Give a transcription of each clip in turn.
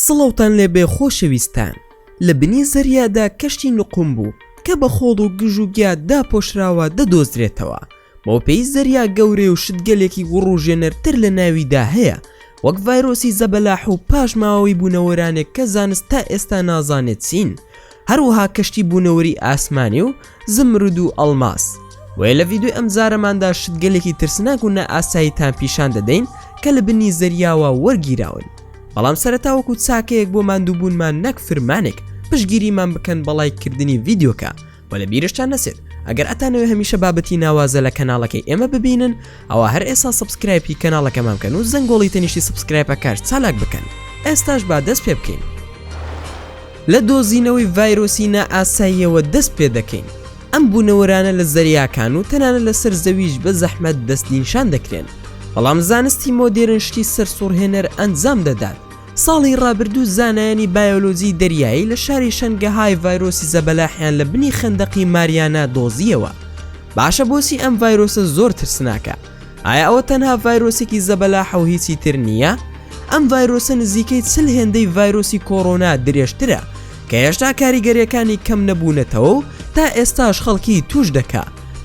سڵاوتان لێبێ خۆشەویستان لە بنی زەریادا کەشتی نقوم بوو کە بە خۆڵ و گژ و گیا داپۆشراوە دەدۆزرێتەوە بەوپێی زەریا گەورەی و شتگەلێکی وڕوژێنەرتر لە ناویدا هەیە وەک ڤایرۆسی زەبەلاح و پاشماوەی بوونەوەرانێک کە زانست تا ئێستا نازانێت چین هەروەها کەشتی بوونەوەری ئاسمانی و زمرد و ئەڵماس. بۆیە لە ڤیدیۆی ئەمجارەماندا شتگەلێکی ترسناک و نائاساییتان پیشان دەدەین کە لە بنی زەریاوە وەرگیراون. بەڵام سەرەتا وەکو چاکەیەک بۆ ماندووبوونمان نەک فرمانێک پشتگیریمان بکەن بە ڵایک کردنی ڤیدیۆکە و لە بیرشتان نەچێت ئەگەر ئەتانەوێ هەمیشە بابەتی ناوازە لە کەناڵەکەی ئێمە ببینن ئەوا هەر ئێستا subscribe ی کەناڵەکەمان بکەن و زەنگۆڵی تەنیشتی subscribe ەکەش چالاک بکەن ئێستاش با دەست پێ بکەین. لە دۆزینەوەی ڤایرۆسی نائاساییەوە دەست پێ دەکەین. ئەم بوونەوەرانە لە زەریاکان و تەنانەت لەسەر زەویش بە زەحمەت دەستنیشان دەکرێن. بەڵام زانستی مۆدێرن شتی سەرسوڕهێنەر ئەنجام دەدات. ساڵی ڕابردوو زانایانی بایۆلۆجی دەریایی لە شاری شەنگەهای ڤایرۆسی زەبەلاحیان لە بنی خەندەقی ماریانا دۆزییەوە. باشە بۆچی ئەم ڤایرۆسە زۆر ترسناکە؟ ئایا ئەوە تەنها ڤایرۆسێکی زەبەلاحە و هیچی تر نییە؟ ئەم ڤایرۆسە نزیکەی چل هێندەی ڤایرۆسی کۆرۆنا درێژترە کە هێشتا کاریگەریەکانی کەم نەبوونەتەوە و تا ئێستاش خەڵکی توش دەکا.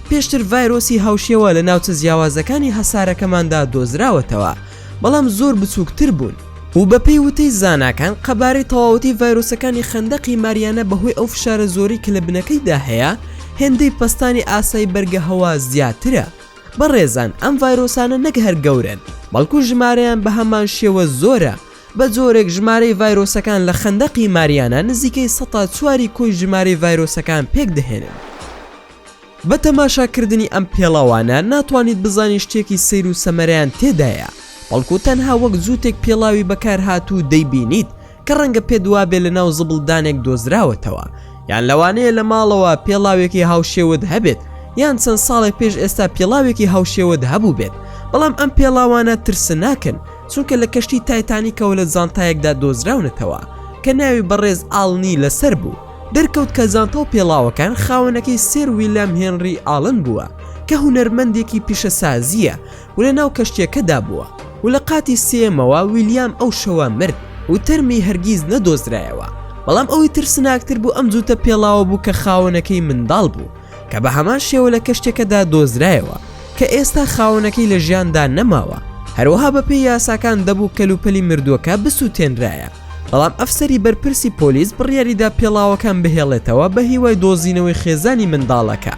پێشتر ڤایرۆسی هاوشێوە لە ناوچە جیاوازەکانی هەسارەکەماندا دۆزراوەتەوە بەڵام زۆر بچووکتر بوون. و بەپێی وتەی زاناکان قەبارەی تەواوەتی ڤایرۆسەکانی خەندەقی ماریانا بەهۆی ئەو فشارە زۆرەی کە لە بنەکەیدا هەیە هێندەی پەستانی ئاسایی بەرگە هەوا زیاترە. بەڕێزان ئەم ڤایرۆسانە نەک هەر گەورەن، بەڵکو ژمارەیان بە هەمان شێوە زۆرە، بە جۆرێک ژمارەی ڤایرۆسەکان لە خەندەقی ماریانا نزیکەی سەتا چواری کۆی ژمارەی ڤایرۆسەکان پێکدەهێنن. بە تەماشاکردنی ئەم پێڵاوانە ناتوانیت بزانی شتێکی سەیر و سەمەرەیان تێدایە، بەڵکو تەنها وەک جووتێک پێڵاوی بەکارهاتوو دەیبینیت، کە ڕەنگە پێت وابێ لە ناو زبڵدانێک دۆزراوەتەوە، یان لەوانەیە لە ماڵەوە پێڵاوێکی هاوشێوەت هەبێت، یان چەند ساڵێک پێش ئێستا پێڵاوێکی هاوشێوەت هەبووبێت، بەڵام ئەم پێڵاوانە ترسناکن، چونکە لە کەشتی تایتانیکەوە لە جانتایەکدا دۆزراونەتەوە، کە ناوی بەڕێز ئاڵنی لەسەر بوو. دەرکەوت کە جانتا و پێڵاوەکان خاوەنەکەی سێر ویلیام هێنری ئاڵن بووە، کە هونەرمەندێکی پیشەسازییە، و لە ناو کەشتیەکەدا بووە و لە قاتی سێیەمەوە ویلیام ئەو شەوە مرد و تەرمی هەرگیز نەدۆزرایەوە بەڵام ئەوەی ترسناکتر بوو ئەم جووتە پێڵاوە بوو کە خاوەنەکەی منداڵ بوو کە بە هەمان شێوە لە کەشتیەکەدا دۆزرایەوە کە ئێستا خاوەنەکەی لە ژیاندا نەماوە هەروەها بەپێی یاساکان دەبوو کەلوپەلی مردووەکە بسووتێنرایە بەڵام ئەفسەری بەرپرسی پۆلیس بڕیاریدا پێڵاوەکان بهێڵێتەوە بە هیوای دۆزینەوەی خێزانی منداڵەکە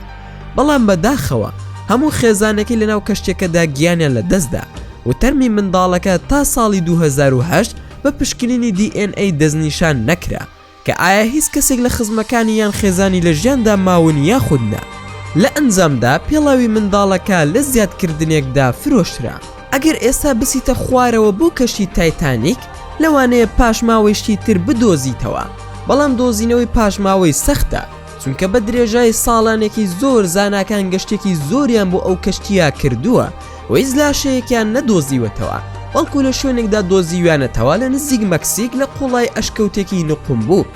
بەڵام بە داخەوە هەموو خێزانەکەی لەناو کەشتیەکەدا گیانیان لە دەستدا و تەرمی منداڵەکە تا ساڵی 2008 بە پشکنینی DNA دەستنیشان نەکرا کە ئایا هیچ کەسێک لە خزمەکانی یان خێزانی لە ژیاندا ماون یاخود نا. لە ئەنجامدا پێڵاوی منداڵەکە لە زیادکردنێکدا فرۆشرا. ئەگەر ئێستا بچیتە خوارەوە بۆ کەشتی تایتانیک لەوانەیە پاشماوەی شتی تر بدۆزیتەوە، بەڵام دۆزینەوەی پاشماوەی سەختە، چونکە بە درێژای ساڵانێکی زۆر زاناکان گەشتێکی زۆریان بۆ ئەو کەشتییە کردووە و هیچ لاشەیەکیان نەدۆزیوەتەوە، بەڵکو لە شوێنێکدا دۆزیویانەتەوە لە نزیک مەکسیک لە قوڵای ئەشکەوتێکی نقومبوو.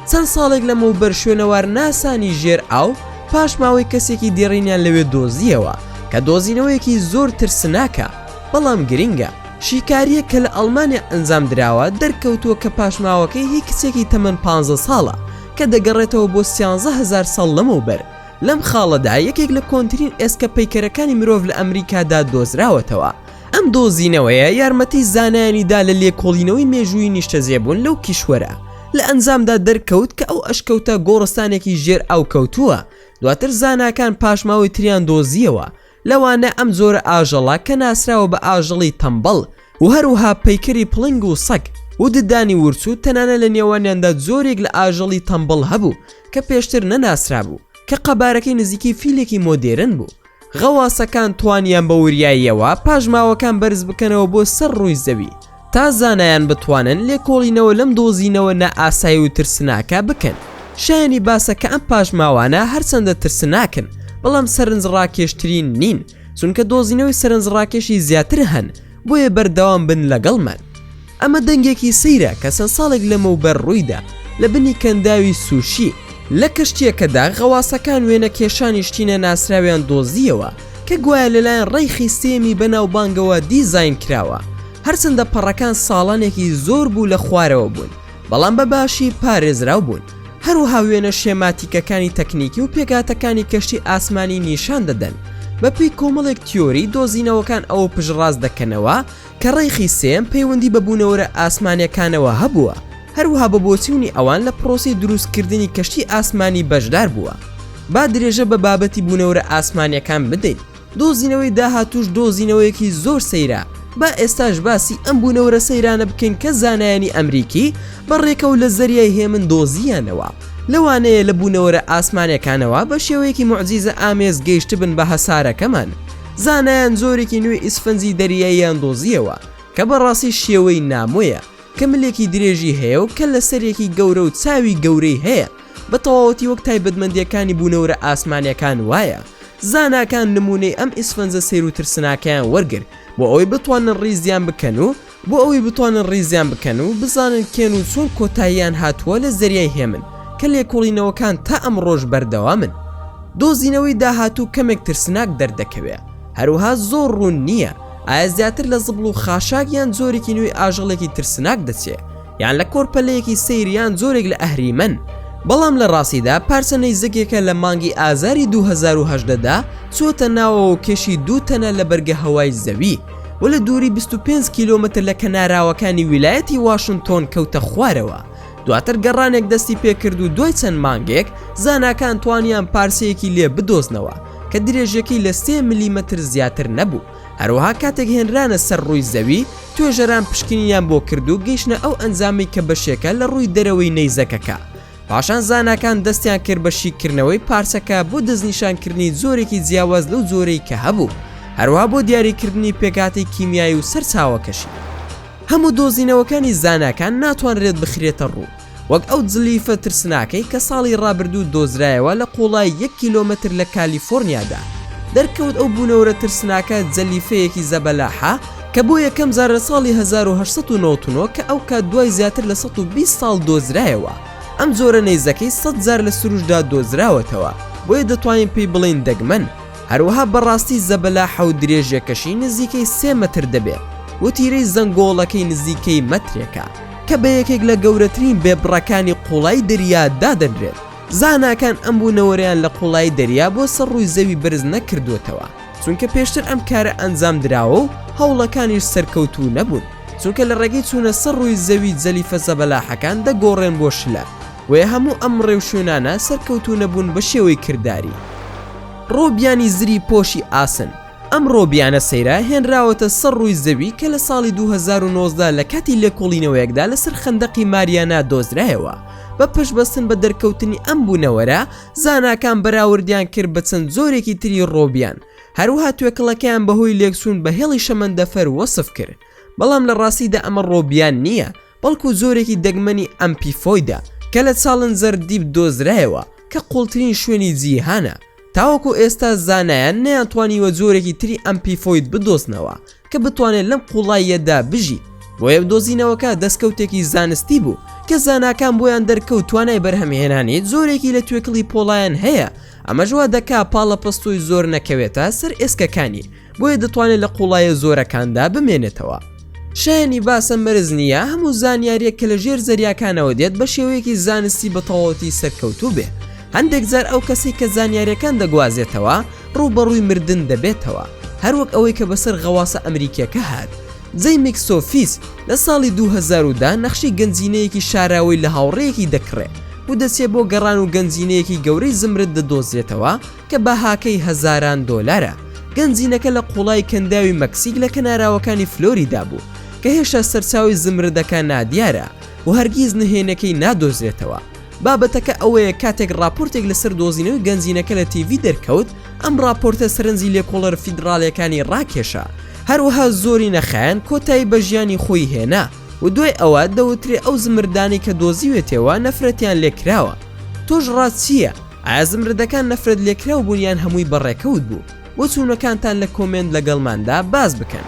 چەند ساڵێک لەمەوبەر شوێنەوارناسانی ژێر ئاو پاشماوەی کەسێکی دێڕینیان لەوێ دۆزییەوە کە دۆزینەوەیەکی زۆر ترسناکە بەڵام گرنگە. شیکارییەک کە لە ئەڵمانیا ئەنجامدراوە دەرکەوتووە کە پاشماوەکەی هی کچێکی تەمەن پانزە ساڵە کە دەگەڕێتەوە بۆ 13000 ساڵ لەمەوبەر. لەم خاڵەدا یەکێک لە کۆنترین ئێسکە پەیکەرەکانی مرۆڤ لە ئەمریکادا دۆزراوەتەوە. ئەم دۆزینەوەیە یارمەتی زانایانی دا لە لێکۆڵینەوەی مێژوویی نیشتەجێبوون لەو کیشوەرە. لە ئەنجامدا دەرکەوت کە ئەو ئەشکەوتە گۆڕستانێکی ژێر ئاو کەوتووە. دواتر زاناکان پاشماوەی تریان دۆزییەوە، لەوانە ئەم جۆرە ئاژەڵە کە ناسراوە بە ئاژەڵی تەمبەڵ و هەروەها پەیکەری پڵنگ و سەگ و ددانی ورچ و تەنانە لە نێوانیاندا جۆرێک لە ئاژەڵی تەمبەڵ هەبوو کە پێشتر نەناسرابوو کە قەبارەکەی نزیکی فیلێکی مۆدێرن بوو. غەواسەکان توانیان بە وریاییەوە پاشماوەکان بەرز بکەنەوە بۆ سەر ڕووی زەوی تا زانایان بتوانن لێکۆڵینەوە لەم دۆزینەوە نائاسایی و ترسناکە بکەن. شایەنی باسە کە ئەم پاشماوانە هەرچەندە ترسناکن بەڵام سەرنجڕاکێشترین نین چونکە دۆزینەوەی سەرنجڕاکێشی زیاتر هەن بۆیە بەردەوام بن لەگەڵمان. ئەمە دەنگێکی سەیرە کە چەند ساڵێک لەمەوبەر ڕوویدا لە بنی کەنداوی سوشی. لە کەشتییەکەدا غەواسەکان وێنەکێشانی شتی نەناسراویان دۆزییەوە کە گوایە لەلایەن ڕەیخی سێیەمی بەناوبانگەوە دیزاین کراوە. هەرچەندە پەڕەکان ساڵانێکی زۆر بوو لە خوارەوە بوون، بەڵام بە باشی پارێزراو بوون. هەروەها وێنە شێماتیکەکانی تەکنیکی و پێکهاتەکانی کەشتی ئاسمانی نیشان دەدەن. بەپێی کۆمەڵێک تیۆری، دۆزینەوەکان ئەوە پشتڕاست دەکەنەوە کە ڕێخی سێیەم پەیوەندی بە بوونەوەرە ئاسمانیەکانەوە هەبووە، هەروەها بە بۆچوونی ئەوان لە پرۆسەی دروستکردنی کەشتی ئاسمانی بەشدار بووە. با درێژە بە بابەتی بوونەوەرە ئاسمانیەکان بدەین. دۆزینەوەی داهاتووش دۆزینەوەیەکی زۆر سەیرە، با ئێستاش باسی ئەم بوونەوەرە سەیرانە بکەین کە زانایانی ئەمریکی بە ڕێکەوت لە زەریای هێمن دۆزییانەوە. لەوانەیە لە بوونەوەرە ئاسمانیەکانەوە بە شێوەیەکی موعجیزە ئامێز گەیشتبن بە هەسارەکەمان. زانایان جۆرێکی نوێی ئیسفەنجی دەریاییان دۆزییەوە کە بەڕاستی شێوەی نامۆیە، کە ملێکی درێژی هەیە و کەللە سەرێکی گەورە و چاوی گەورەی هەیە، بە تەواوەتی وەک تایبەتمەندییەکانی بوونەوەرە ئاسمانییەکان وایە. زاناکان نموونەی ئەم ئیسفەنجە سەیر و ترسناکەیان وەرگرت بۆ ئەوەی بتوانن ڕیزیان بکەن و بۆ ئەوەی بتوانن ڕیزیان بکەن و بزانن کێن و چۆن کۆتاییان هاتووە لە زەریای هێمن کە لێکۆڵینەوەکان تا ئەمڕۆش بەردەوامن. دۆزینەوەی داهاتوو کەمێک ترسناک دەردەکەوێ، هەروەها زۆر ڕوون نییە ئایا زیاتر لە زبڵ و خاشاک یان جۆرێکی نوێی ئاژەڵێکی ترسناک دەچێ یان لە کۆرپەلەیەکی سەیر یان جۆرێک لە ئەهریمەن، بەڵام لە ڕاستیدا پارچە نەیزەکێکە لە مانگی ئازاری 2018 دا چووەتە ناوەوە و کێشی دوو تەنە لە بەرگەهەوای زەوی و لە دووری 25 کیلۆمەتر لە کەناراوەکانی ویلایەتی واشنتۆن کەوتە خوارەوە. دواتر گەڕانێک دەستی پێکرد و دوای چەند مانگێک زاناکان توانیان پارچەیەکی لێ بدۆزنەوە کە درێژیەکەی لە سێ ملیمەتر زیاتر نەبوو. هەروەها کاتێک هێنرانە سەر ڕووی زەوی، توێژەران پشکنینیان بۆ کرد و گەیشتنە ئەو ئەنجامەی کە بەشێکە لە ڕووی دەرەوەی نەیزەکەکە. پاشان زاناکان دەستیان کرد بە شیکردنەوەی پارچەکە بۆ دەستنیشانکردنی جۆرێکی جیاواز لەو جۆرەی کە هەبوو، هەروەها بۆ دیاریکردنی پێکهاتەی کیمیایی و سەرچاوەکەشی. هەموو دۆزینەوەکانی زاناکان ناتوانرێت بخرێتە ڕوو، وەک ئەو جلیفە ترسناکەی کە ساڵی ڕابردوو دۆزرایەوە لە قوڵایی یەک کیلۆمەتر لە کالیفۆرنیادا. دەرکەوت ئەو بوونەوەرە ترسناکە جەلیفەیەکی زەبەلاحە کە بۆ یەکەم جار لە ساڵی 1899 کە ئەوکات دوای زیاتر لە 120 ساڵ دۆزرایەوە. ئەم جۆرە نەیزەکەی 100 جار لە سروشتدا دۆزراوەتەوە، بۆیە دەتوانین پێی بڵێین دەگمەن. هەروەها بەڕاستی زەبەلاحە و درێژیەکەشی نزیکەی سێ مەتر دەبێت و تیرەی زەنگۆڵەکەی نزیکەی مەترێکە کە بە یەکێک لە گەورەترین بێبڕەکانی قوڵای دەریا دادەنرێت. زاناکان ئەم بوونەوەرەیان لە قوڵایی دەریا بۆ سەر ڕووی زەوی بەرز نەکردووەتەوە چونکە پێشتر ئەم کارە ئەنجام دراوە و هەوڵەکانیش سەرکەوتوو نەبوون چونکە لە ڕێگەی چوونە سەر ڕووی زەوی جەلیفە زەبەلاحەکان دەگۆڕێن بۆ شلە بۆیە هەموو ئەم ڕێوشوێنانە سەرکەوتوو نەبوون بە شێوەی کرداری. ڕۆبیانی زری پۆشی ئاسن، ئەم ڕۆبیانە سەیرە هێنراوەتە سەر ڕووی زەوی کە لە ساڵی 2019 لە کاتی لێکۆڵینەوەیەکدا لەسەر خەندەقی ماریانا دۆزرایەوە. بە پشتبەستن بە دەرکەوتنی ئەم بوونەوەرە، زاناکان بەراوردیان کرد بە چەند جۆرێکی تری ڕۆبیان، هەروەها توێکڵەکەیان بەهۆی لێکچوون بە هێڵی شەمەندەفەر وەسف کرد. بەڵام لە ڕاستیدا ئەمە ڕۆبیان نییە، بەڵکو جۆرێکی دەگمەنی ئەمپیفۆیدە کە لە چاڵنجەر دیپ دۆزرایەوە کە قوڵترین شوێنی جیهانە، تاوەکو ئێستا زانایان نەیانتوانیوە جۆرێکی تری ئەمپیفۆید بدۆزنەوە کە بتوانێت لەم قوڵاییەدا بژی، بۆیە دۆزینەوەکە دەستکەوتێکی زانستی بوو کە زاناکان بۆیان دەرکەوت توانای بەرهەمهێنانی جۆرێکی لە توێکڵی پۆڵایان هەیە، ئەمەش وا دەکا پاڵەپەستۆی زۆر نەکەوێتە سەر ئێسکەکانی. بۆیە دەتوانێت لە قوڵایە زۆرەکاندا بمێنێتەوە. شایەنی باسە مەرج نییە هەموو زانیارییەک کە لە ژێر زەریاکانەوە دێت بە شێوەیەکی زانستی بە تەواوەتی سەرکەوتوو بێ. هەندێک جار ئەو کەسەی کە زانیارییەکان دەگوازێتەوە ڕووبەڕووی مردن دەبێتەوە، هەروەک ئەوەی کە بەسەر غەواسە ئەمریکییەکە هات. جەیمیک سۆفیس لە ساڵی 2010 نەخشەی گەنجینەیەکی شاراوەی لە هاوڕێیەکی دەکڕێ و دەچێ بۆ گەڕان و گەنجینەیەکی گەورەی زمرد دەدۆزرێتەوە کە بەهاکەی هەزاران دۆلارە. گەنجینەکە لە قوڵای کەنداوی مەکسیک لە کەناراوەکانی فلۆریدا بوو، کە هێشتا سەرچاوەی زمردەکە نادیارە و هەرگیز نهێنەکەی نادۆزرێتەوە. بابەتەکە ئەوەیە کاتێک ڕاپۆرتێک لەسەر دۆزینەوەی گەنجینەکە لە تیڤی دەرکەوت، ئەم ڕاپۆرتە سەرنجی لێکۆڵەرە فیدڕاڵیەکانی ڕاکێشا. هەروەها زۆری نەخایاند کۆتایی بە ژیانی خۆی هێنا و دوای ئەوە دەوترێ ئەو زمردانەی کە دۆزیوێتێوە نەفرەتیان لێکراوە. تۆش ڕات چییە؟ ئایا زمردەکان نەفرەت لێکراو بوون یان هەمووی بە ڕێکەوت بوو؟ بۆچوونەکانتان لە کۆمێنت لەگەڵماندا باس بکەن.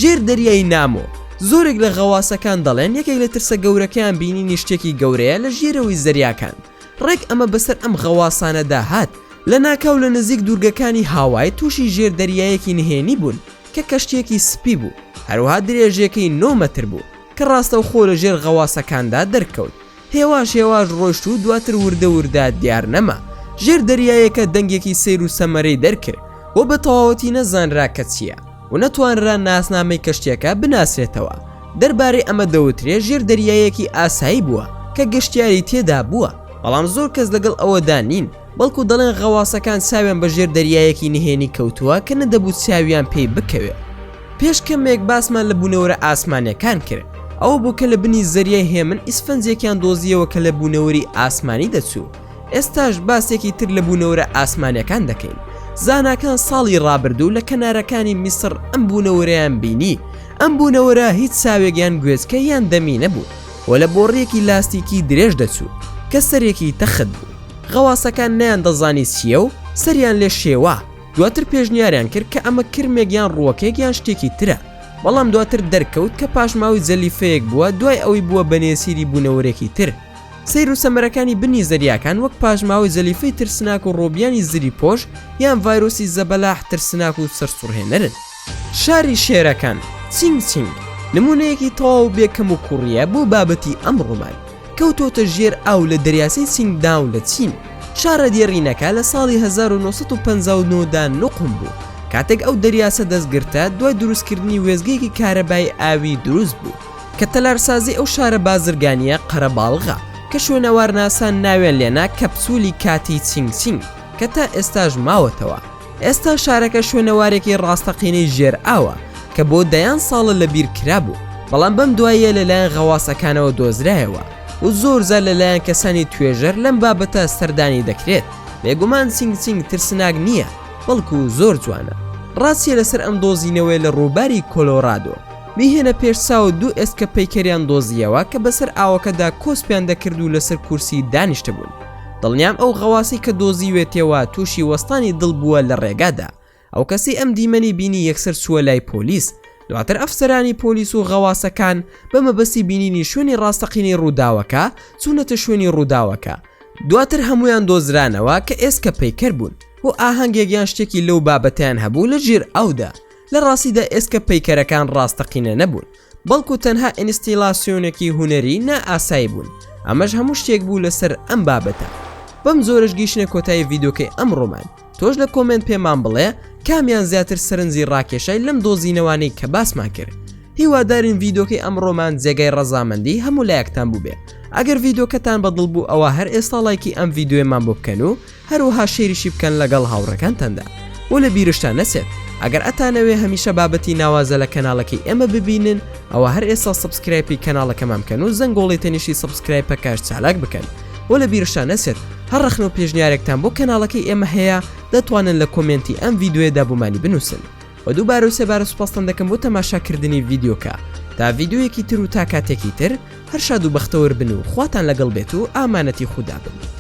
ژێر دەریای نامۆ، زۆرێک لە غەواسەکان دەڵێن یەکێک لە ترسە گەورەکەیان بینینی شتێکی گەورەیە لە ژێرەوەی زەریاکان، ڕێک ئەمە بەسەر ئەم غەواسانەدا هات، لەناکاو لە نزیک دوورگەکانی هاوای تووشی ژێر دەریایەکی نهێنی بوون کە کەشتییەکی سپی بوو. هەروەها درێژیەکەی 9 مەتر بوو کە ڕاستەوخۆ لە ژێر غەواسەکاندا دەرکەوت. هێواش هێواش ڕۆیشت و دواتر وردە وردە دیار نەما. ژێر دەریایەکە دەنگێکی سەیر و سەمەرەی دەرکرد و بە تەواوەتی نەزانرا کە چییە و نەتوانرا ناسنامەی کەشتیەکە بناسرێتەوە. دەربارەی ئەمە دەوترێ ژێر دەریایەکی ئاسایی بووە کە گەشتیاری تێدا بووە، بەڵام زۆر کەس لەگەڵ ئەوەدا نین، بەڵکو دەڵێن غەواسەکان چاویان بە ژێر دەریایەکی نهێنی کەوتووە کە نەدەبوو چاویان پێی بکەوێ. پێش کەمێک باسمان لە بوونەوەرە ئاسمانیەکان کرد، ئەوە بوو کە لە بنی زەریای هێمن ئیسفەنجێکیان دۆزیەوە کە لە بوونەوەری ئاسمانی دەچوو. ئێستاش باسێکی تر لە بوونەوەرە ئاسمانیەکان دەکەین. زاناکان ساڵی ڕابردوو لە کەنارەکانی میسڕ ئەم بوونەوەرەیان بینی. ئەم بوونەوەرە هیچ چاوێک یان گوێچکە یان دەمی نەبوو و لە بۆڕیەکی لاستیکی درێژ دەچوو کە سەرێکی تەخت بوو. غەواسەکان نەیاندەزانی چییە و سەریان لێ شێوا. دواتر پێشنیاریان کرد کە ئەمە کرمێک یان ڕووەکێک یان شتێکی ترە، بەڵام دواتر دەرکەوت کە پاشماوەی جەلیفەیەک بووە دوای ئەوەی بووە بە نێچیری بوونەوەرێکی تر. سەیر و سەمەرەکانی بنی زەریاکان وەک پاشماوەی جەلیفەی ترسناک و ڕۆبیانی زریپۆش یان ڤایرۆسی زەبەلاح ترسناک و سەرسوڕهێنەرن. شاری شێرەکان، چینگ چینگ، نموونەیەکی تەواو بێ کەموکوڕییە بۆ بابەتی ئەمڕۆمان. کەوتۆتە ژێر ئاو لە دەریاچەی چینگداو لە چین. شارە دێڕینەکە لە ساڵی 1959 دا نوقم بوو، کاتێک ئەو دەریاچە دەستگرتە دوای دروستکردنی وێستگەیەکی کارەبای ئاوی دروست بوو، کە تەلارسازی ئەو شارە بازرگانییە قەرەباڵغە، کە شوێنەوارناسان ناویان لێنا کەپسولی کاتی چینگ چینگ، کە تا ئێستاش ماوەتەوە. ئێستا شارەکە شوێنەوارێکی ڕاستەقینەی ژێر ئاوە کە بۆ دەیان ساڵە لەبیر کرابوو، بەڵام بەم دواییە لەلایەن غەواسەکانەوە دۆزرایەوە و زۆرجار لەلایەن کەسانی توێژەر لەم بابەتە سەردانی دەکرێت. بێگومان چینگ چینگ ترسناک نییە، بەڵکو زۆر جوانە. ڕاستیە لەسەر ئەم دۆزینەوەیە لە ڕووباری کۆلۆرادۆ. بیهێنە پێش چاوت دوو ئێسکە پەیکەریان دۆزییەوە کە بەسەر ئاوەکەدا کۆسپیان دەکرد و لەسەر کورسی دانیشتبوون. دڵنیام ئەو غەواسەی کە دۆزیوێتیەوە تووشی وەستانی دڵ بووە لە ڕێگادا. ئەو کەسەی ئەم دیمەنەی بینی یەکسەر چووە لای پۆلیس. دواتر ئەفسەرانی پۆلیس و غەواسەکان بە مەبەستی بینینی شوێنی ڕاستەقینەی ڕووداوەکە چوونەتە شوێنی ڕووداوەکە. دواتر هەموویان دۆزرانەوە کە ئێسکە پەیکەر بوون و ئاهەنگێک یان شتێکی لەو بابەتەیان هەبوو لە ژێر ئاودا. لە ڕاستیدا ئێسکە پەیکەرەکان ڕاستەقینە نەبوون، بەڵکو تەنها ئینستیلاسیۆنێکی هونەری نا ئاسایی بوون، ئەمەش هەموو شتێک بوو لەسەر ئەم بابەتە. بەم جۆرەش گەیشتینە کۆتایی ڤیدیۆکەی ئەمڕۆمان، تۆش لە comment پێمان بڵێ کامیان زیاتر سەرنجی ڕاکێشای لەم دۆزینەوانەی کە باسمان کرد. هیوادارین ڤیدیۆکەی ئەمڕۆمان جێگای ڕەزامەندی هەموو لایەکتان بووبێ. ئەگەر ڤیدیۆکەتان بەدڵ بوو ئەوا هەر ئێستا ڵایکی ئەم ڤیدیۆیەمان بۆ بکەن و هەروەها share یشی بکەن لەگەڵ هاوڕێکانتاندا و لە بیرشتان نەچێت ئەگەر ئەتانەوێ هەمیشە بابەتی ناوازە لە کەناڵەکەی ئێمە ببینن ئەوە هەر ئێستا subscribe ی کەناڵەکەمان بکەن و زەنگۆڵی تەنیشتی subscribe ەکەش چالاک بکەن و لە بیرشتان نەچێت هەر ڕەخنە و پێشنیارێکتان بۆ کەناڵەکەی ئێمە هەیە دەتوانن لە comment ی ئەم ڤیدیۆیەدا بۆمانی بنووسن و دووبارە و سێبارە سوپاستان دەکەم بۆ تەماشاکردنی ڤیدیۆکە تا ڤیدیۆیەکی تر و تا کاتێکی تر هەر شاد و بەختەوەر بن و خواتان لەگەڵ بێت و ئامانەتی خودا بن.